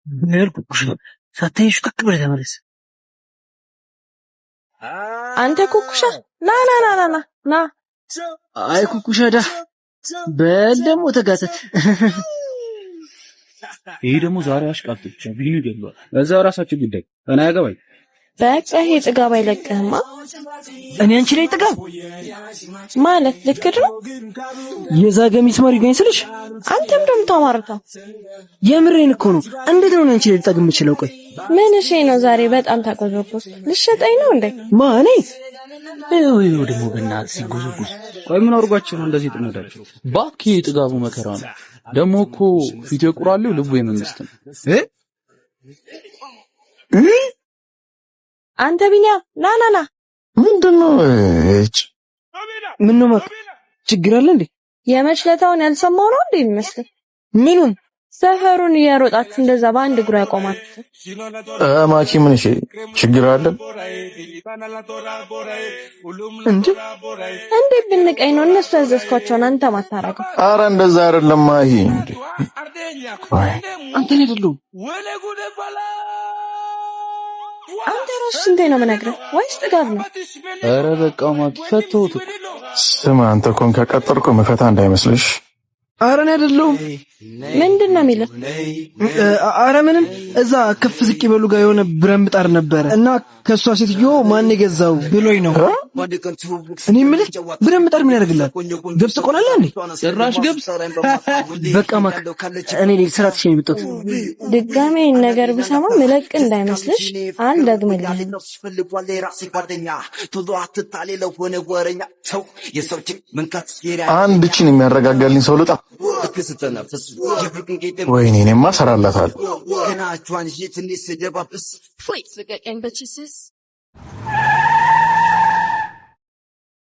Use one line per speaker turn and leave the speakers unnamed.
በል ኩኩሻ፣ ሳታይሽ ቀቅ ብለህ ተመለስ።
አንተ ኩኩሻ፣ ና ና ና ና ና ና።
አይ ኩኩሻ ዳ፣ በል ደግሞ ተጋተት።
ይሄ ደግሞ ዛሬ አሽቃብጥ ብቻ ቢኑ ይገድለዋል። እዛ ራሳቸው ጉዳይ፣ እኔ አያገባኝ።
በቃ ይሄ ጥጋብ አይለቅህማ።
እኔ አንቺ ላይ ጥጋብ?
ማለት ልክ ነው።
የዛገ ሚስማር ይገኝ ስልሽ።
አንተም ደም ታማርተው።
የምሬን እኮ ነው። እንዴት ነው እኔ አንቺ ላይ ልጠግብ የምችለው? ቆይ።
ምን እሺ ነው? ዛሬ በጣም ታቆዘቆዝ። ልሸጠኝ ነው እንዴ?
ማ፣ እኔ? ይኸው ይኸው ደግሞ በእናትህ ሲጎዘጎዝ።
ቆይ ምን አድርጓቸው ነው እንደዚህ ጥመዳቸው? እባክህ የጥጋቡ መከራ ነው። ደግሞ እኮ ፊቱ የቁራሌው ልቡ የመንግስት ነው።
እ እ
አንተ ቢኒያም፣ ና ና ና።
ምንድን ነው? እጭ።
ምን ነው ማክ፣ ችግር አለ እንዴ?
የመችለታውን ያልሰማው ነው እንዴ የሚመስልህ?
ምኑን?
ሰፈሩን እየሮጣችሁ እንደዛ በአንድ እግሩ ያቆማችሁ።
ማኪ ምን እሺ፣ ችግር አለ
እንዴ?
እንዴት ብንቀኝ ነው እነሱ ያዘዝኳቸውን አንተ ማታረገው?
አረ እንደዛ አይደለም ማሂ። እንዴ ቆይ።
አንተ እኔ አይደለሁም።
አንተ ራሱ ስንቴ ነው የምነግርህ? ወይስ ጥጋብ ነው?
ኧረ በቃ ማኪ፣ ፈተውት እኮ።
ስማ አንተ እኮን ከቀጠርኩ መፈታ እንዳይመስልሽ።
አረ እኔ አይደለሁም።
ምንድን ነው የሚልህ?
አረ ምንም፣ እዛ ከፍ ዝቅ ይበሉ ጋር የሆነ ብረት ምጣድ ነበረ እና ከእሷ ሴትዮ ማን የገዛው ብሎኝ ነው። እኔ የምልህ ብረት ምጣድ ምን ያደርግልሃል? ገብስ ትቆላለህ እንዴ?
ጭራሽ ገብስ።
በቃ ማክ፣ እኔ ስራ ትቼ ነው የመጣሁት።
ድጋሜ ይህን ነገር ብሰማ ምለቅ እንዳይመስልሽ፣ አልደግምልህም።
አንድ እቺን የሚያረጋጋልኝ ሰው ልጣ። ወይኔ እኔማ እሰራላታለሁ።